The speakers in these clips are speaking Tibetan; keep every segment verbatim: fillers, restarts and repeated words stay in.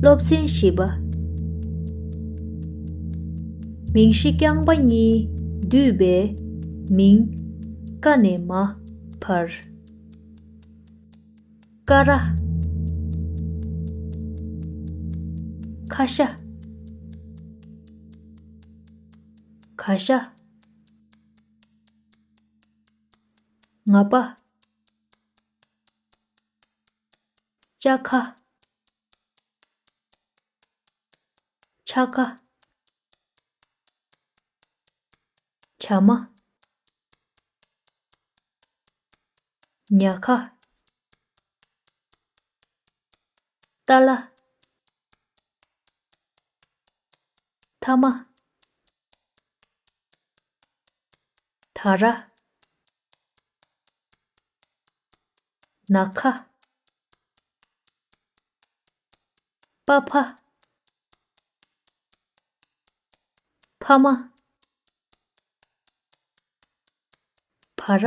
སློབ་ཚན་བཞི་པ། མིང་གཞི་རྐྱང་པ་གཉིས་འདུས་པའི་མིང་། ཀ་ནས་མ་བར། ཀ་ར། ཁ་ཤ། ག་ཤ། ང་པ། ཅ་ཁ། ཆ་ཁ། ཇ་མ། ཉ་ཁ། ཏ་ལ། ཐ་མ། ད་ར། ན་ཁ། པ་ཕ། ཕ་མ། བ་ར།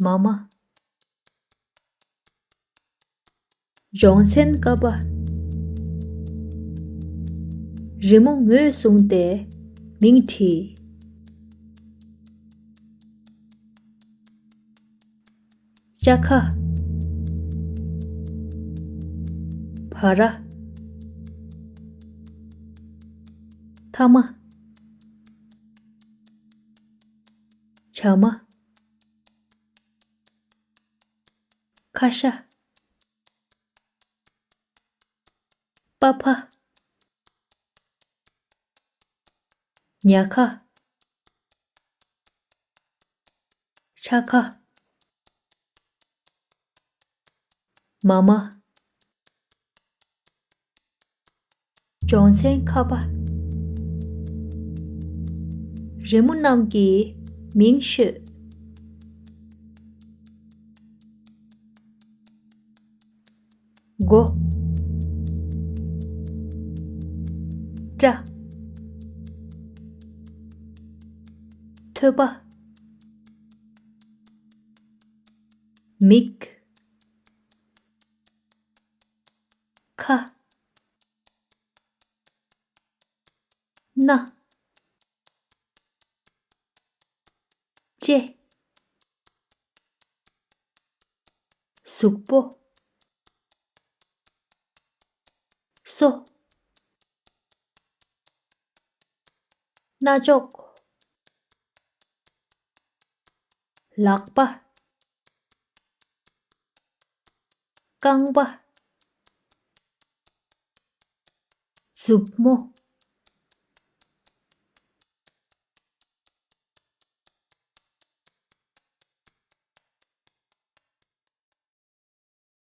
མ་མ། སྦྱོང་ཚན་ཀ་པ། རི་མོ་ངོས་བཟུང་སྟེ་མིང་བྲིས། ཅ་ཁ། བ་ར། ཐ་མ། ཇ་མ། ཁ་ཤ། པ་ཕ། ཉ་ཁ། ཆ་ཁ། མ་མ། སྦྱོང་ཚན་ཁ་པ། རི་མོ་རྣམས་ཀྱི་མིང་ཤོད། མགོ། སྐྲ། ཐོད་པ། མིག་ཁ། སྣ། ལྕེ། གཟུགས་པོ། སོ། རྣ་ཅོག་ལག་པ། རྐང་པ། མཛུབ་མོ།